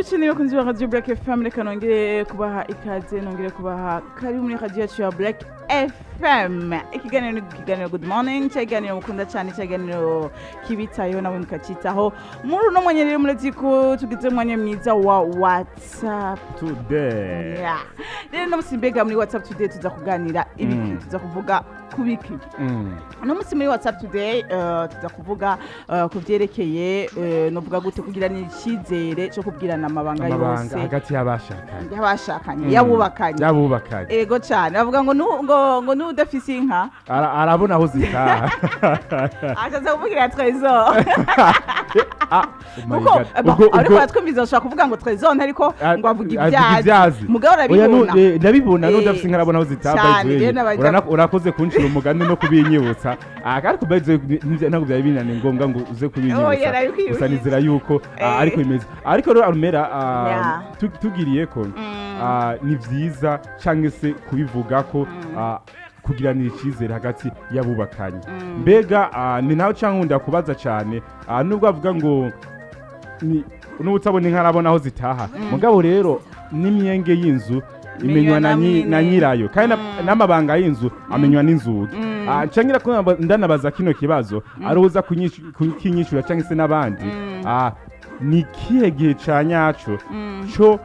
Cyane bakunzi ba Radio Black FM, reka nongere kubaha ikaze, nongere kubaha karibu muri radio yacu ya Black FM. Ikiganiro ni ikiganiro Good Morning, cyaganiro mukunda cyane, cyaganiro kibitayeho nawe mukacitaho. Muri uno mwanya rero murazi ko tugize umwanya mwiza wa WhatsApp Today. Yeah. Rero no musi mbega muri WhatsApp Today tuza kuganira ibiki? Tuza kuvuga kubiki? Uno munsi muri WhatsApp Today tuza kuvuga ku vyerekeye novuga gute, kugira icyizere cyo kubwirana amabanga amabanga yose hagati y'abashakanye. Y'abashakanye, y'abubakanye. Y'abubakanye. Ego cyane, bavuga ngo ngo n'udafise inka Arabona aho zitaha. Ashatse kuvugira Trésor. Ah, oh my Kuko God. bon, ariko baratwumviza, bashobora kuvuga ngo Trésor ntariko ngo avuga avuga ibyazi. Ibyazi. Mugabo Oya, urabibona. Ndabibona, n'udafise inka arabona aho zitaha, by Cyane, the way. rero Urakoze kuncira umugani no kubinyibutsa. Ah, ariko by the way, ntabwo byari binaniye ngombwa ngo uze Oya, kubinyibutsa. nabikwibukiye. Gusa nizera yuko ariko bimeze. Ariko rero Arumera, tugiriye ko ni vyiza canke se kubivuga ko kugiranira icyizere hagati y'abubakanye. Mbega ni nawe canke nkunda kubaza cyane, nubwo avuga ngo ni n'ubutabona inka arabona aho zitaha, mugabo rero n'imyenge y'inzu imenywa na na mwene. nyirayo, kandi n'amabanga y'inzu amenywa n'inzugi. Cangira ko ndanabaza kino kibazo ari uza kukinyishura canke se n'abandi. Ni kihe gihe ca nyaco co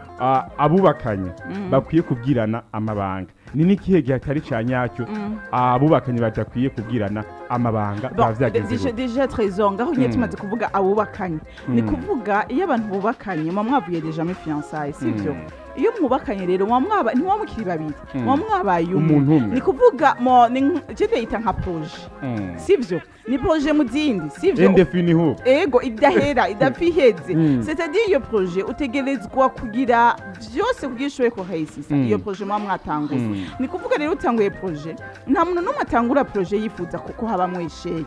abubakanye bakwiye kubwirana amabanga? Ni n'ikihe gihe atari ca nyacyo abubakanye badakwiye kubwirana amabanga? Bon, Biba vyagenze déjà, gute? déjà Trésor, ngaho nyine tumaze kuvuga abubakanye, ni kuvuga iyo abantu bubakanye muba mwavuye déjà muri fiançailles, sivyo? Iyo mwubakanye rero muba mwaba ntimuba mukiri babiri, muba mwabaye umwe. Umuntu umwe. Ni kuvuga mo ni je ndayita nka projet, sivyo? Ni projet mu zindi, sivyo? Indéfini hu. Ego, idahera, idapfa iheze. C'est-à-dire iyo projet utegerezwa kugira byose kugira ushobore kuhayisisa iyo projet muba mwatanguye. Ni kuvuga rero utanguye projet, nta muntu n'umwe atangura projet yifuza kuko habamwo échec.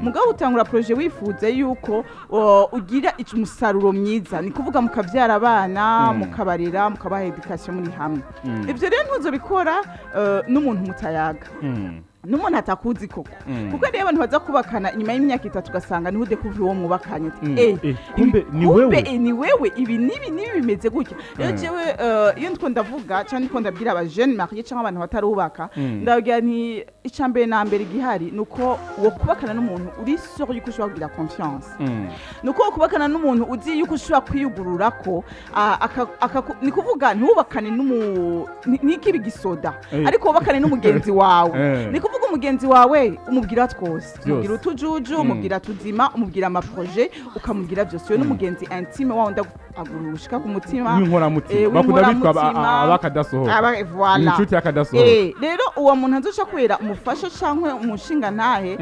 Mugabo utangura projet wifuza yuko ugira umusaruro mwiza, ni kuvuga mukabyara abana, mukabarera, mukabaha éducation muri hamwe. Ibyo rero ntuzobikora n'umuntu mutayaga, n'umuntu atakuzi koko. Kuko rero abantu baza kubakana, inyuma y'imyaka 3 ugasanga niho udécouvre uwo mwubakanye ati Kumbe ni kumbe, wewe. Ni wewe, ibi n'ibi n'ibi bimeze gutya. Rero jewe iyo ndiko ndavuga cyangwa ndiko ndabwira aba jeunes mariés cyangwa abantu batarubaka, ndababwira nti icya mbere na mbere igihari ni uko wo kubakana n'umuntu uri sûr yuko ushobora kugira confiance, ni uko kubakana n'umuntu uzi yuko ushobora kwiyugurura ko ni kuvuga ntiwubakane n'umu ntikibe igisoda, ariko wubakane n'umugenzi wawe. Ni kuvuga umugenzi wawe umubwira twose, Byose. umubwira utujuju, umubwira tuzima, umubwira amaprojets, ukamubwira byose. Iyo n'umugenzi intime wawe ndagushika ku mutima. W'inkoramutima. Bakunda bitwa W'inkoramutima. Abakadasohoka. Voilà. Inshuti y'akadasohoka. Rero uwo muntu azoca kubera umufasha canke umushinga ntahe,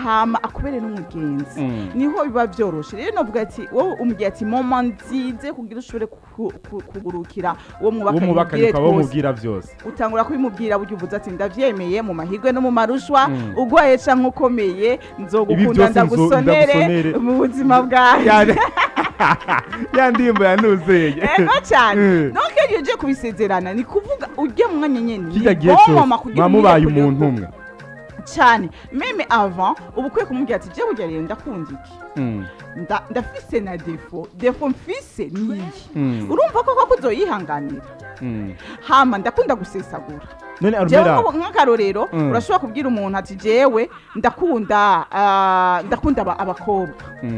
hama akubere n'umugenzi, niho biba vyoroshe. Rero novuga ati wowe umubwira ati moment nzize kugira ushobore kugurukira uwo uwo mwubakanye, mwubakanye umubwire ukaba twose. wamubwira byose. Utangura kubimubwira burya uvuze ati ndavyemeye, mu mahirwe no mu marushwa, ugwaye canke ukomeye, Ibi nzogukunda, byose ndagusonere ndagusonere. mu buzima bwawe. Ya ndirimbo yanuzeye. Ego cyane. Donc iyo ugiye kubisezerana, ni kuvuga ujya mu mwanya nyene ni Kirya gihe bon cyose moment kugira mwamubaye umwiyegurire umuntu umwe. Cyane, même avant uba ukwiye kumubwira ati je burya rero ndakunda iki, ndafise na défaut, défaut mfise niyi, urumva koko ko uzoyihanganira? Hama ndakunda gusesagura. None Jewe Arumera, nk'akarorero, urashobora kubwira umuntu ati jewe ndakunda ndakunda abakobwa,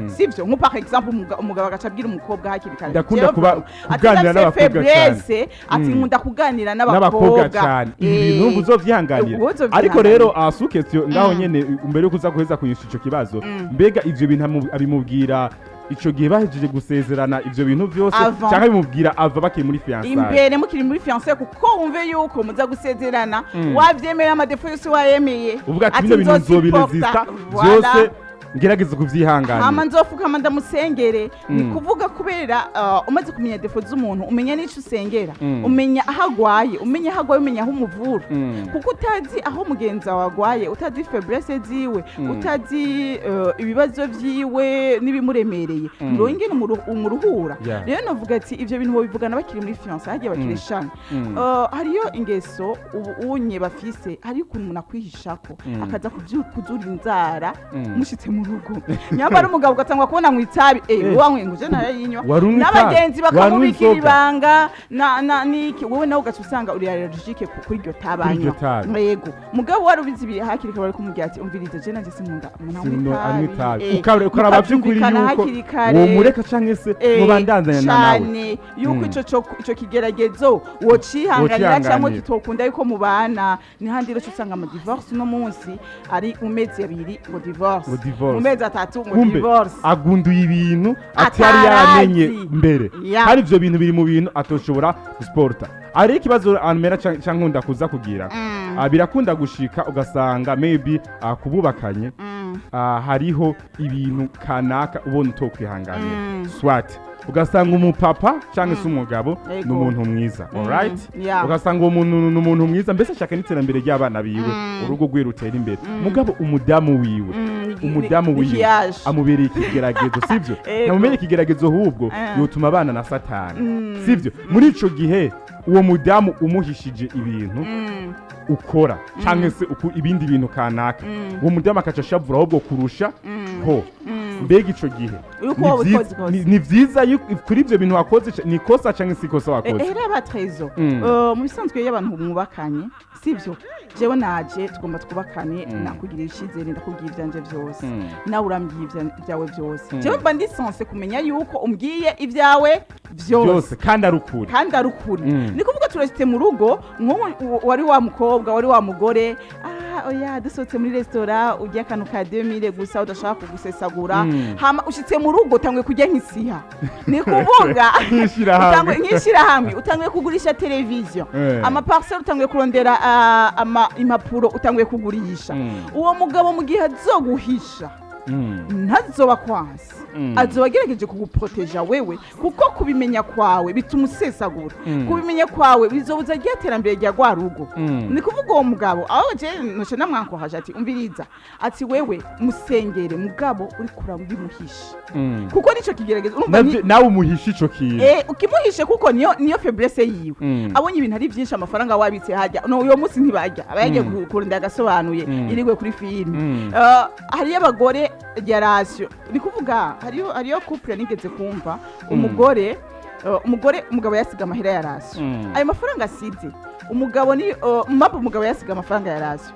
sivyo? Nko par exemple umugabo agaca abwira umukobwa hakiri kare, Ndakunda jewe ati kuganira ndafise n'abakobwa cyane. faiblesse, ati nkunda kuganira n'abakobwa n'abakobwa cyane. Ibi bintu numva uzovyihanganira? Ubu uzovyihanganira. Ariko rero asuketio ngaho nyene, mbere yuko uza guheza kunyisha ico kibazo, mbega ivyo bintu abimubwira ico gihe bahejeje gusezerana ivyo bintu vyose, Avant. canke abimubwira ava bakiri muri fiançailles? Imbere, mukiri muri fiançailles, kuko wumve yuko muza gusezerana wavyemeye, amadéfauts yose wayemeye. Uvuga ati bino bintu nzosupporta. nzobiresista Voilà. byose, ngerageze Hama kuvyihanganira. nzofukama ndamusengere. Ni kuvuga kubera umaze kumenya défauts z'umuntu, umenya n'ico usengera, umenya aho agwaye, umenya aho agwaye, umenya aho umuvura. Kuko utazi aho mugenzi wawe agwaye, utazi faiblesse ziwe, utazi ibibazo vyiwe n'ibimuremereye, ngo ingene umuruhura. Rero novuga ati ivyo bintu bobivugana bakiri muri fiançailles, hagiye bakireshana. Hariyo ingeso ubu unye bafise, hariyo ukuntu umuntu akwihishako, akaza kuzura inzara mushitse mu mu rugo. Nyambara umugabo ugatangwa kubona mu itabi, wanywe ngo je narayinywa, Warunywa itabi, n'abagenzi warunywa bakamubikira inzoga. ibanga na niki, wowe nawe ugaca usanga uri allergique kuri iryo Kuri tabanywa. iryo tabi. Yego, mugabo wari ubizi ibiri hakiri kare, bari kumubwira ati: "Umviriza, je nanje sinkunda umuntu Sino anywa anywa itabi." itabi. Ukaraba vy'ukuri Mukavyumvikana yuko hakiri kare. womureka canke se mubandanzanya nawe. Cane yuko ico kigeragezo wocihanganira cyangwa Wocihanganira. kitokunda yuko mubana. Nihandi rero usanga ama divorce uno munsi ari mu mezi 2 ngo divorce, Ngo divorce. mu mezi 3 ngo Kumbe divorce. agunduye ibintu atari Atarazi. yaramenye mbere. Hari ivyo bintu biri mu bintu atoshobora gusporta. Ari ikibazo amera canke nkunda kuza kugira. Birakunda gushika ugasanga maybe kububakanye hariho ibintu kanaka ubona utokwihanganira, swat ugasanga umupapa cyangwa se umugabo ni umuntu mwiza, alright, ugasanga uwo muntu ni umuntu mwiza, mbese ashaka n'iterambere ry'abana biwe, urugo rwe rutera imbere, mugabo umudamu wiwe, umudamu ni wiwe ikiyaje. amubereye ikigeragezo, sivyo? Ego. Ntamubereye ikigeragezo, ahubwo yotuma abana na Satani, sivyo? Muri ico gihe uwo mudamu umuhishije ibintu ukora cyangwa se ibindi bintu kanaka, uwo mudamu akaca ashavura ahubwo kurusha ho. Mbega ico gihe Yuko ni wowe ukoze ikosa. ni vyiza kuri ivyo bintu wakoze, ni ikosa canke si ikosa wakoze? Reba Trezo, mu bisanzwe iyo abantu mwubakanye, sivyo, jewe naje tugomba twubakane, nakugirira icyizere, ndakubwira ivyanje vyose, nawe urambwiye ibyawe byose. Jewe mba ndi censé kumenya yuko umbwiye ibyawe vyose Byose kandi ari ukuri. Kandi ari ukuri. Ni kuvuga turashitse mu rugo, nk'ubu wari wa mukobwa, wari wa mugore, oya, dusohotse muri resitora urya akantu ka 2000 gusa, udashaka kugusesagura. Hama ushitse mu rugo utanguye kurya nk'isiha, ni kuvuga Nk'ishirahamwe. Nk'ishirahamwe, utanguye kugurisha televiziyo, amaparcelle, utanguye kurondera impapuro, utanguye kugurisha. Uwo mugabo mu gihe azoguhisha, ntazoba kwansi, azoba agerageje kuguproteja wewe, kuko kubimenya kwawe bituma usesagura. Kubimenya kwawe bizobuza rya terambere rya rwa rugo. Ni kuvuga uwo mugabo aho je noce namwankohaje ati: "Umviriza," ati, "wewe musengere, mugabo uri kurabimuhisha, kuko nico kigeragezo." Urumva Nawe umuhisha ico kintu. Ukimuhishe, kuko niyo faiblesse yiwe. Abonye ibintu ari byinshi, amafaranga wabitse hajya no uyo munsi ntibajya aba yagiye kurunda agasobanuye, irigwe kuri filime. Hariyo abagore ya ration, ni kuvuga hariyo couple nigeze kumva, umugore umugabo yasiga amahera ya ration. Ayo mafaranga asize umugabo ni mpamvu umugabo yasiga amafaranga ya ration,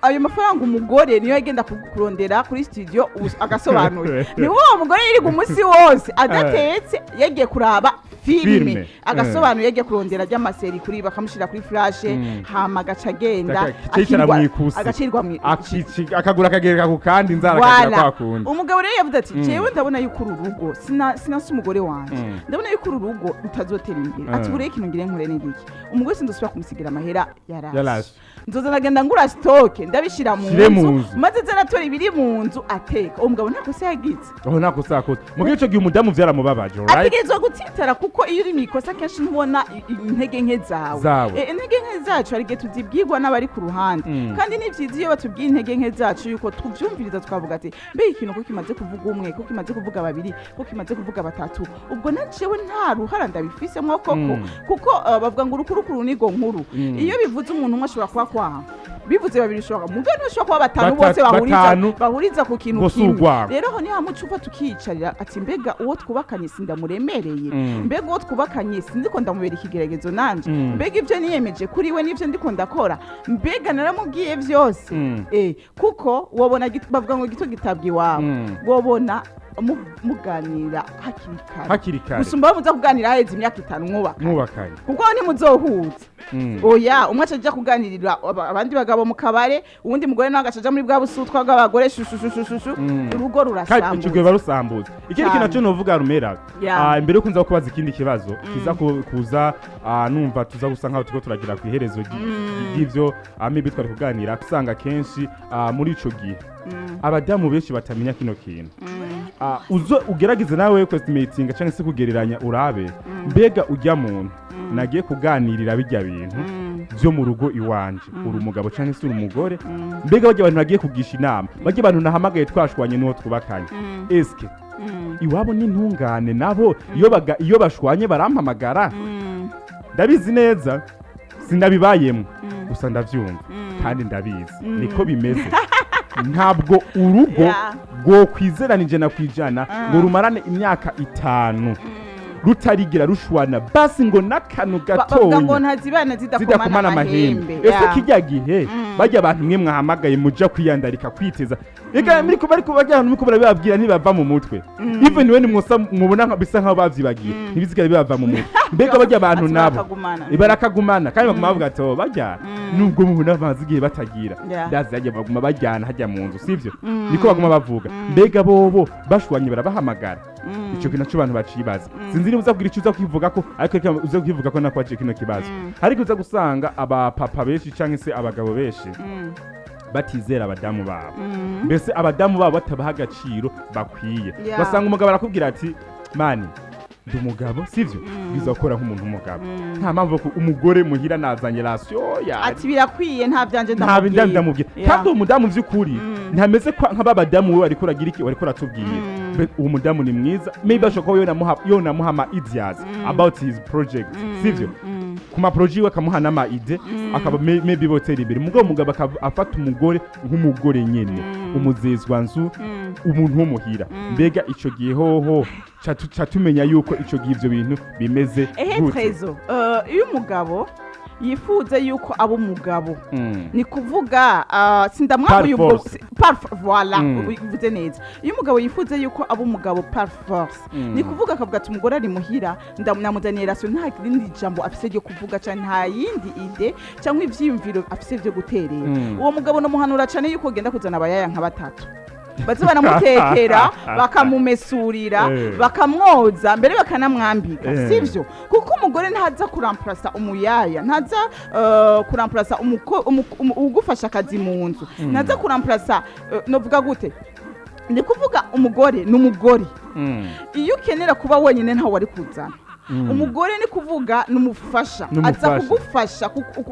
ayo mafaranga umugore niyo yagenda kurondera kuri studio agasobanura. Ni uwo mugore yirirwa umunsi wose adatetse, yagiye kuraba filime, Filime. agasobanura, yagiye kurondera ry'amaseri kuri bakamushyira kuri flash, hama agaca agenda Akicara mw'ikusi. Agacirwa mu Akagura akagereka ku kandi inzara akagira Voilà. kwa kundi. Umugabo rero yavuze ati: "Jewe ndabona yuko uru rugo sinasi umugore wanje, ndabona yuko uru rugo rutazotera imbere." Ati: "Buriya ikintu ngire nkore ni giki? Umugore sindosubira kumusigira amahera yarashe, Yarashe. nzoza ndagenda ngura stock, ndabishira mu Shire mu nzu, nzu. maze zaratora ibiri mu nzu ateka." Uwo mugabo nta kosa yagize. Aho nta kosa yakoze, mugihe ico gihe umudamu vyaramubabaje, right? Ategerezwa gutsitara, kuko iyo uri mu ikosa kenshi ntubona intege nke zawe. Zawe. Intege nke zacu hari igihe tuzibwirwa n'abari ku ruhande. Kandi ni byiza iyo batubwiye intege nke zacu yuko tubyumviriza, tukavuga ati: "Mbega ikintu ko kimaze kuvuga umwe, ko kimaze kuvuga babiri, ko kimaze kuvuga batatu, ubwo na jewe nta ruhara ndabifisemo koko?" Kuko bavuga ngo urukurukuru nigo nkuru. Iyo bivuze umuntu umwe ashobora kuba kwaha, bivuze babiri ushobora, mugabo ntibashobora kuba batanu bose bahuriza Batanu. bahuriza ku kintu Ngo si kimwe. urwango. Rero aho ni hamwe uca tukiyicarira ati: "Mbega uwo twubakanye sindamuremereye? Mbega uwo twubakanye sindiko ndamubera ikigeragezo nanje? Mbega ibyo niyemeje kuri we n'ibyo ndiko ndakora, mbega naramubwiye byose?" Kuko wobona bavuga ngo gito gitabwa iwawe. Wobona muganira hakiri kare Hakiri kare. gusumba muza kuganira haheze imyaka 5 mwubaka, Mwubakanye. kuko aho ntimuzohuza. Oya, umwe aca aja kuganirira abandi bagabo mu kabare, uwundi mugore nawe agaca aja muri bwa busutwa bw'abagore, shushushushushushu, urugo Kandi ico gihe rurasambutse. barusambutse. Ikindi kintu Cyane. naco novuga rumera, imbere yuko nza kubaza ikindi kibazo kiza kuza, numva tuza gusa nkaho turiko turagira ku iherezo ry'ivyo maybe twari kuganira, usanga kenshi muri ico gihe abadamu benshi batamenya kino kintu. Uzo ugerageze nawe kwestimatinga cyangwa se kugereranya, urabe mbega ujya muntu nagiye kuganirira bijya bintu byo mu rugo iwanje, uri umugabo cyangwa se uri umugore, mbega bajya abantu nagiye kugisha inama, bajya abantu nahamagaye twashwanye n'uwo twubakanye, eske iwabo n'intungane nabo iyo bashwanye barampamagara? Ndabizi neza sindabibayemo, gusa ndabyumva kandi ndabizi niko bimeze. Ntabwo urugo rwokwizerana 100% ngo rumarane imyaka 5 rutarigera rushwana, basi ngo n'akantu Bavuga ngo gatonya ntazibana zidakomana zidakomana amahembe. amahembe. Ese Ya. kirya gihe bajya abantu mwe mwahamagaye muja kwiyandarika, kwiteza, eka muriko bariko bajya ahantu muriko barabibabwira ntibava mu mutwe. Even when mwosa mubona bisa nkaho bavyibagiye, ntibizigera bibava mu mutwe. Mbega bajya abantu Ati nabo barakagumana. Barakagumana kandi baguma bavuga ati: "Oh, bajya nubwo mubona bamaze igihe batagira ndazi hajya baguma bajyana hajya mu nzu, sivyo?" Niko baguma bavuga. Mbega bobo bashwanye barabahamagara? Ico kintu naco abantu bacibaza. Sinzi niba uza kugira icyo uza kwivuga ko, ariko reka uza kwivuga ko nakwaciye kino kibazo. Ariko uza gusanga abapapa benshi canke se abagabo benshi batizera abadamu babo, mbese abadamu babo batabaha agaciro bakwiye. Basanga umugabo arakubwira ati: "Mani, ndi umugabo, sivyo? Bwiza gukora nk'umuntu w'umugabo, nta mpamvu yo umugore muhira nazanye ration ya Ati birakwiye, nta byanje nta bindi ndamubwira. ndamubwira." Kandi uwo mudamu vy'ukuri ntameze nka badamu we wariko uragira iki, wariko uratubwira. Uwo mudamu ni mwiza, maybe ashobora kuba yonamuha ama ideas about his project, sivyo? Ku ma projets iwe akamuha n'ama idées, akaba maybe botera imbere. Mugabo umugabo akaba afata umugore nk'umugore nyene, umuzezwa nzu, umuntu wo muhira. Mbega ico gihe hoho ca tumenya yuko ico gihe ivyo bintu bimeze Ehe. gute? Trezo, iyo umugabo yifuza yuko aba umugabo, ni kuvuga sindamwabuye Par ubwo force. Par voilà, ubivuze neza. Iyo umugabo yifuza yuko aba umugabo par force, ni kuvuga akavuga ati: "Umugore ari muhira, ndamuzaniye ration, nta rindi jambo afise ryo kuvuga canke nta yindi idée cyangwa ivyiyumviro afise vyo guterera." Uwo mugabo nomuhanura cane yuko ugenda kuzana abayaya nka batatu baze baramutekera, bakamumesurira, bakamwoza, mbere bakanamwambika. Sivyo? Kuko umugore ntaza kuramplasa umuyaya, ntaza kuramplasa ugufasha akazi mu nzu, ntaza kuramplasa novuga gute, ni kuvuga umugore ni umugore. Iyo ukenera kuba wenyine ntawe wari kuzana. Umugore ni kuvuga ni umufasha, aza N'umufasha. kugufasha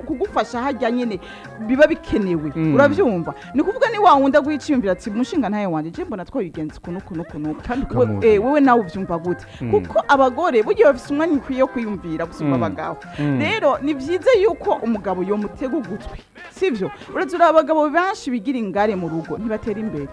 kugufasha hajya nyine biba bikenewe. Urabyumva? Ni kuvuga ni wa wundi aguha iciyumviro ati: "Mushinga ntayo wanje, je mbona twabigenza ukuntu ukuntu ukuntu." Kandi ukamuzi. Wewe nawe uvyumva gute? Kuko abagore burya bafise umwanya ukwiye wo kwiyumvira gusumba abagabo. Rero ni byiza yuko umugabo yomutega ugutwi, sivyo? Uretse uri abagabo benshi bigira ingare mu rugo ntibatera imbere.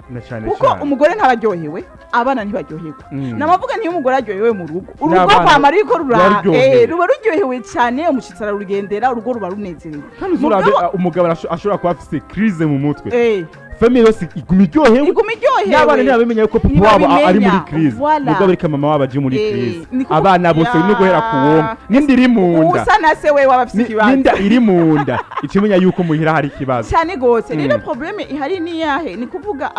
Na cane Kuko cane. umugore ntabaryohewe, abana ntibaryoherwa. Namavuga niyo umugore aryohewe mu rugo, urugo N'abana rwama ruriko rura ruraryohewe. Ruba ruryohewe cyane, umushitsi ararugendera, urugo ruba runezerewe. Kandi uzurabe umugabo ashobora kuba afise crise mu mutwe, famille yose iguma iryohewe. Iguma iryohewe. N'abana ntibabimenya yuko papa wabo ari muri Ntibabimenya. crise. Voilà. Mugabo reka mama wabo aje muri crise, abana bose Ya. no guhera ku womwe n'inda iri mu nda. Usa na se we waba afise ikibazo. N'inda iri mu nda ikimenya yuko muhira hari ikibazo. Cyane gose. Rero problème ihari ni yahe? Ni kuvuga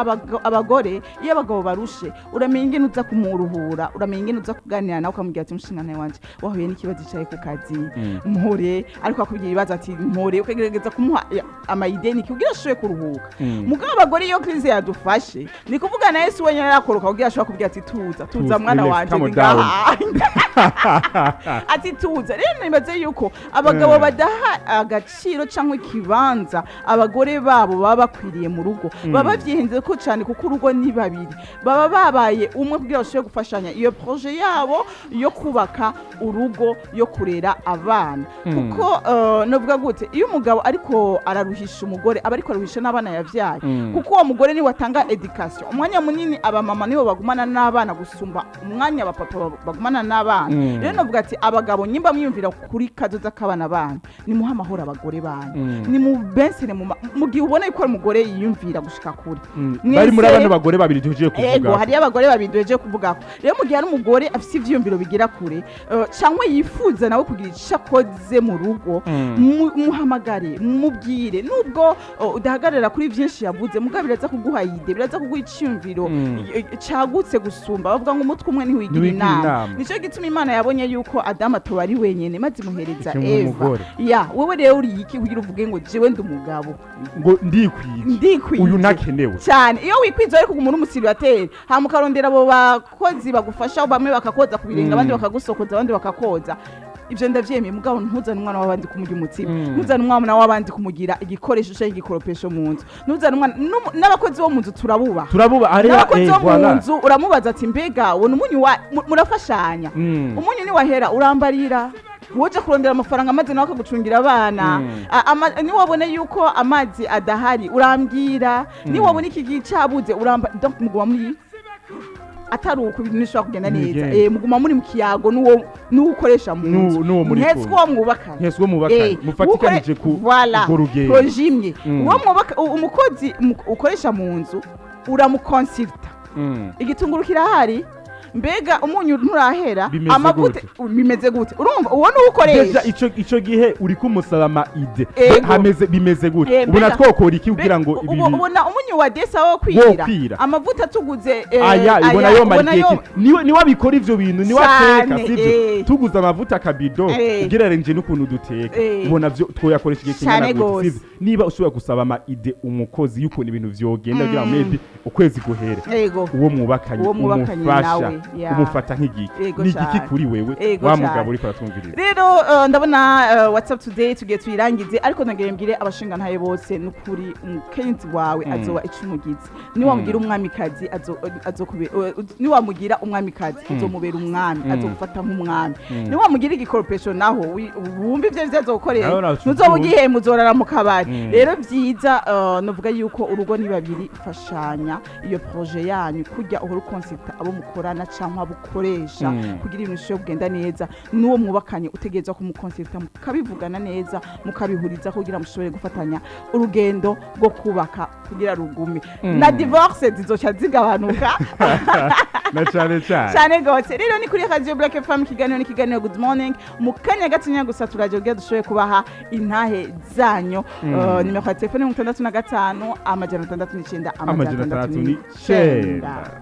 abagore, iyo abagabo barushe, uramenya ingene uza kumuruhura, uramenya ingene uza kuganira nawe, ukamubwira ati: "Mushinga wanje, wahuye n'ikibazo icaye ku kazi, mpore." Ariko akubwira ibibazo ati: "Mpore." Ukagerageza kumuha ama idées kugira ashobore kuruhuka. Mugabo abagore iyo crise yadufashe, ni kuvuga na Yesu wenyine arakoroka kugira ashobora kubwira ati: "Tuza, tuza, Tuza, mwana relax, wanje, calm ni down." ngaha." Ati: "Tuza." Rero nibaze yuko abagabo badaha agaciro cyangwa ikibanza abagore babo baba bakwiriye mu rugo, baba bavyihenze ko cyane, kuko urugo ni babiri, baba babaye umwe kugira bashobore gufashanya iyo projet yabo yo kubaka urugo, yo kurera abana. Kuko novuga gute, iyo umugabo ariko araruhisha umugore, aba ariko araruhisha n'abana yavyaye. Kuko uwo mugore niwe atanga éducation umwanya munini. Abamama nibo bagumana n'abana gusumba umwanya abapapa bagumana n'abana. Rero novuga ati: abagabo, nyimba mwiyumvira kuri kazoza k'abana banyu, nimuhe amahoro abagore banyu. Nimubensere mu gihe ubona yuko umugore yiyumvira gushika kure. Bari muri abano bagore babiri tugiye Ego. kuvuga. Hariyo abagore babiri duhejeje kuvuga. Rero mu gihe hari umugore afise ivyiyumviro bigira kure, cyangwa yifuza nawe kugira icyo akoze mu rugo, muhamagare, mubwire. Nubwo udahagarara kuri byinshi yavuze, mugabo biraza kuguha idée, biraza kuguha iciyumviro cagutse gusumba. Bavuga ngo umutwe umwe ntiwigira Ntiwigira inama. inama. Nico gituma Imana yabonye yuko Adamu atoba ari wenyene, maze imuhereza Ikimuha Eva. umugore. Ya wewe rero uri iki kugira uvuge ngo: "Jewe ndi umugabo, ngo ndikwije, ndikwije"? Uyu ntakenewe. Cyane. Iyo wikwiza ariko kuguma uri umu célibataire, hama ukarondera abo bakozi bagufasha, bamwe bakakoza ku birenge, abandi bakagusokoza, abandi bakakoza, ibyo ndavyemeye. Mugabo ntuzane umwana w'abandi kumurya umutsima, ntuzane umwana w'abandi kumugira igikoresho cyangwa igikoropesho mu nzu, ntuzane umwana n'abakozi bo mu nzu turabubaha. Turabuba hariya. N'abakozi bo mu Voilà. nzu uramubaza ati: "Mbega ubona umunyu wa murafashanya?" Umunyu niwahera urambarira. Woja kurondera amafaranga, maze nawe akagucungira abana. Niwabona yuko amazi adahari, urambwira. Niwabona iki gihe cabuze, uramba. Donc muguma muri, atari uko ibintu bishobora kugenda neza. Ntibigenda. Muguma muri mu kiyago n'uwo ukoresha mu nzu. N'uwo muri Ntetse kumwe. uwo mwubakanye. Ntese uwo mwubakanye. Mufatikanije ku Voilà. urwo rugendo. Projet imwe. Uwo mwubaka, umukozi ukoresha mu nzu, uramukonsulta. Igitunguru kirahari? Mbega umunyu nturahera? Bimeze Amavuta gute? bimeze gute? Urumva, uwo ni ukoresha. Déjà ico gihe uri kumusaba ama idées. Ego. Hameze bimeze gute? Ubona twokora iki kugira ngo ibi Ubona umunyu wa desa wo kwira? Wokwira. Amavuta tuguze, Aya ubona yo ubona mara igihe niwe abikora ivyo bintu, niwe ateka. Cane, Sivyo? Tuguze amavuta akabido, ugereranije n'ukuntu duteka, ubona vyo twoyakoresha igihe kingana Cane gute? gose. Sivyo? Niba ushobora gusaba ama idées umukozi y'ukuntu ibintu vyogenda kugira ngo maybe ukwezi guhere, uwo mwubakanye, Uwo mwubakanye umufasha, nawe, ya. umufata nk'igiki? Ego Ni igiki cane. kuri wewe, Ego wa cane. mugabo uriko aratwumviriza? Rero ndabona WhatsApp Today tugiye tuyirangize, ariko nongere mbwire abashingantahe bose, nukuri umukenyezi wawe azoba icumugizi niwamugira umwamikazi. Niwamugira umwamikazi, uzomubera umwami, azogufata nk'umwami. Niwamugira igikoropesho naho, wumva ivyo vyo azogukorera, Nawe nawe ntuzoba ucuvyumva. ugihemba, uzorara mu kabari. Rero vyiza, novuga yuko urugo ni babiri, fasha iyo projet yanyu, kurya uhora ukonsulta abo mukorana cyangwa abo ukoresha kugira ibintu bishobore kugenda neza. N'uwo mwubakanye utegerezwa kumukonsulta, mukabivugana neza, mukabihuriza kugira mushobore gufatanya urugendo rwo kubaka kugira rugume, na divorce zizoca zigabanuka. Na cane cane. Cyane gose. Rero ni kuri Radio Black FM, ikiganiro ni ikiganiro Good Morning. Mu kanya gatonya gusa turaje kugira dushobore kubaha intahe zanyu. Nimero ya telefone 65 609 609.